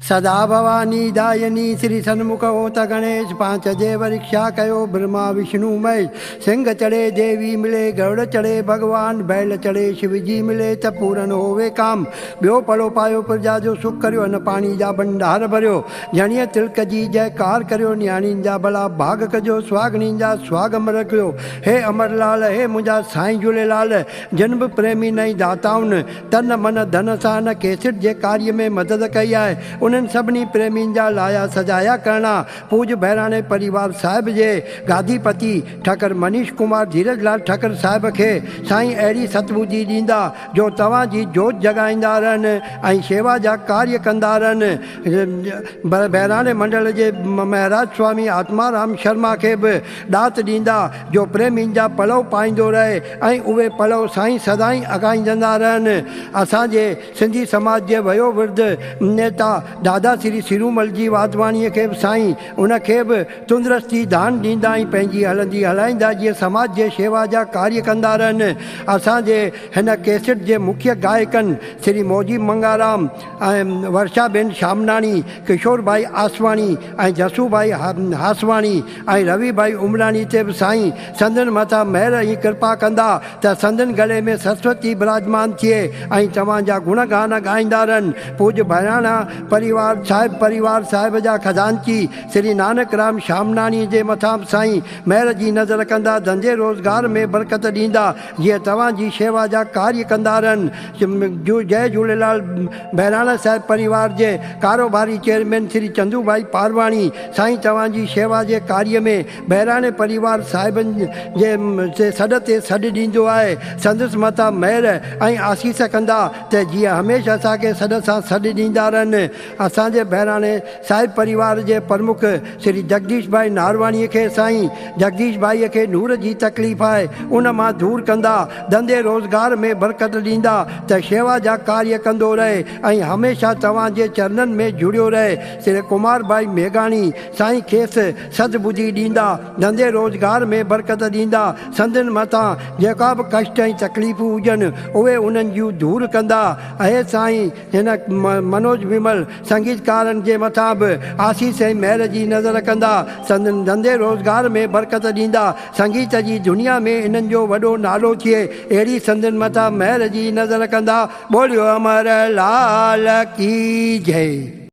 سدا ڀواني دايني شري سنمک هوت گڻيش پانچ ديو رکشا ڪيو برهما وشنو مهيش سنگهه چڙهي ديوي ملي گرڙ چڙهي ڀڳوان بيل چڙهي شو جي ملي ته پورن هووي ڪام ٻيو پڙو پايو پرجا جو سک ڪريو ان پاڻي جا ڀنڊار ڀريو جڻيء تلڪ جي جئڪار ڪريو نياڻين جا ڀلا ڀاڳ ڪجو سهاڳڻين جا سهاڳ امر ڪيو هي امر لال هي منهنجا سائين جهوليلال جن به پريمين ۽ داتائن تن من ڌن سان هن ڪيسٽ جي ڪاريه ۾ مدد ڪئي آهي. انهن سڀني پريمين جا لايا سجايا ڪرڻا پوڄ بهراڻي پريوار صاحب جي گادي پتي ٺڪر منيش ڪمار ڌيرج لال ٺڪر صاحب کي سائين اهڙي ستٻڌي ڏيندا جو توهان جي جوت جڳائيندا رهن ۽ شيوا جا ڪاريه ڪندا رهن. بهراڻي منڊل جي مهراج سوامي آتمارام شرما کي به ڏات ڏيندا جو پريمين جا پلئو پائيندو رهي ۽ اهي پلئو سائين سدائين اگهائيندندا رهن. اسان جي سنڌي سماج جي ويو ورڌ نيتا دادا شري سيرومل جي واڌواڻيء کي به سائين ان کي به تندرستي دان ڏيندا ۽ پنهنجي هلندي هلائيندا جيئن سماج جي شيوا جا ڪاريه ڪندا رهن. اسان جي هن ڪيسٽ جي مکيه گائڪن شري موجي منگارام ۽ ورشا بين شامناڻي، ڪشور ڀائي آسواڻي ۽ جسو ڀائي هاسواڻي ۽ روي ڀائي عمراڻي تي به سائين سندن مٿان مهر ۽ ڪرپا ڪندا ته سندن گلي ۾ سرسوتي براجمان ٿئي ۽ توهان جا گڻ گان ڳائيندا رهن. پوڄ ڀياڻا پريوار صاحب پريوار صاحب جا خزانچي شري نانڪ رام شامناڻي جي مٿان به سائين مهر جي نظر ڪندا ڌنڌي روزگار ۾ برڪت ڏيندا جيئن توهان جي شيوا جا ڪاريه ڪندا رهن. جئي جهوليلال بهراڻا صاحب پريوار جي ڪاروباري چيئرمين شري چندو ڀائي پارواڻي سائين توهان جي شيوا جي ڪاريه ۾ بهراڻي پريوار صاحبن جي سڏ تي سڏ ڏيندو آهي سندس مٿان مهر ۽ آسيس ڪندا ته جيئن هميشه اسان کي سڏ سان سڏ ڏيندا رهن. اسان جي بهراڻي صاحب پريوار جي پرمک شري جگديش ڀائي نارواڻيء کي سائين جگديش ڀائيء کي نور جي تڪليف آهي ان مان دور ڪندا، ڌنڌي روزگار ۾ برڪت ڏيندا ته شيوا جا ڪاريه ڪندو رهي ۽ هميشه توهان جي چرنن ۾ جڙيو رهي. شري ڪمار ڀائي ميگهاڻي سائين کيس سد ٻڌي ڏيندا، ڌنڌي روزگار ۾ برڪت ڏيندا، سندن مٿان جيڪا به ڪشٽ ۽ تڪليفون هجن اهي انهن جون دور ڪندا. اهي سائين! هن منوج ومل سنگيتڪارن جي مٿان به آسيس ۽ مهر جي نظر ڪندا، سندن ڌنڌي روزگار ۾ برڪت ڏيندا، سنگيت جي دنيا ۾ انهن جو وڏو نالو ٿئي، اهڙي سندن مٿان مهر جي نظر ڪندا. ٻوليو امر لال ڪي جئي.